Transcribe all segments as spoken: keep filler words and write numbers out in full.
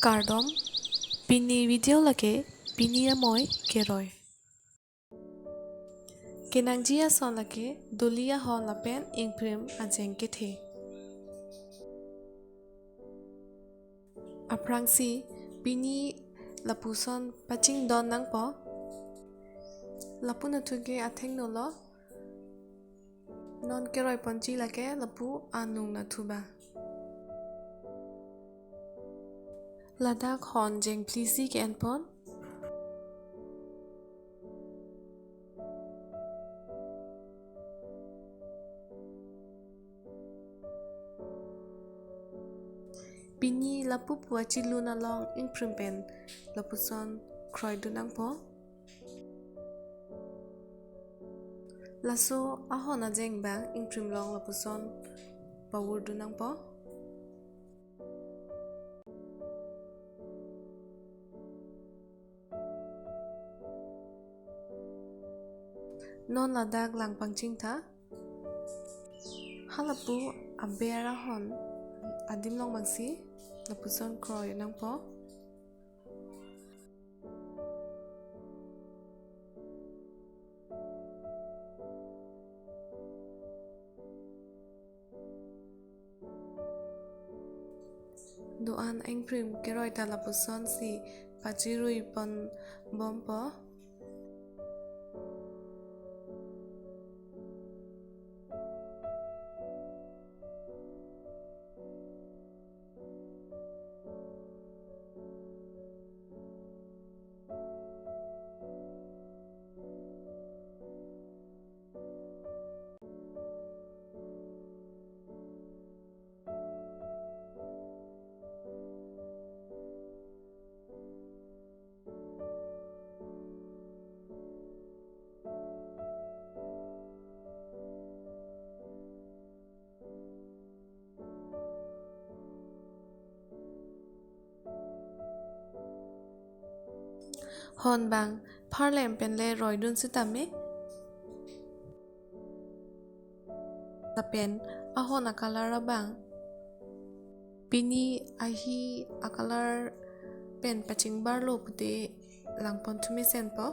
Kardom, pini video lake pini amoi keroi. Kenangji ason lake doli ahon lapen ingprim ajeng kethe. Aphrangsi pini lapuson pachingdon nangpo. Lapu nathu ke athengno lo. Non keroi ponji lake lapu anung nathu ba. Ladak hon jengphli si ke-en pon. Pini lapu pu achilun along ingprim pen lapuson kroidun nangpo. Laso ahon ajeng bang ingprim along lapuson pavurdun nangpo. Non ladak lang pangching tha. Halapu aber ahon adim long bangsi lapuson kroi nangpo. Do-an ingprim keroi ta lapuson si pachirui pon bompo. Hon bang pharlem pen le roidun sitame. Lapen ahon a-color abang. Pini ahi a-color pen pachingbarlo pute lang pon thu mesenpo.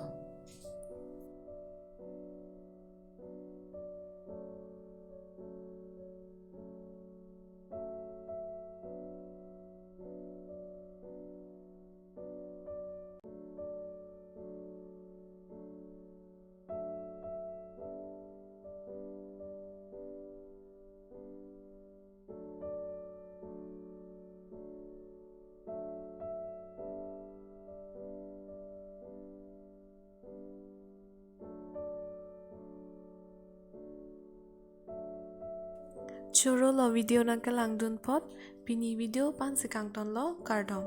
Choro lo video nangkelangdun apot, pini video aphan si kangtonlo, kardom.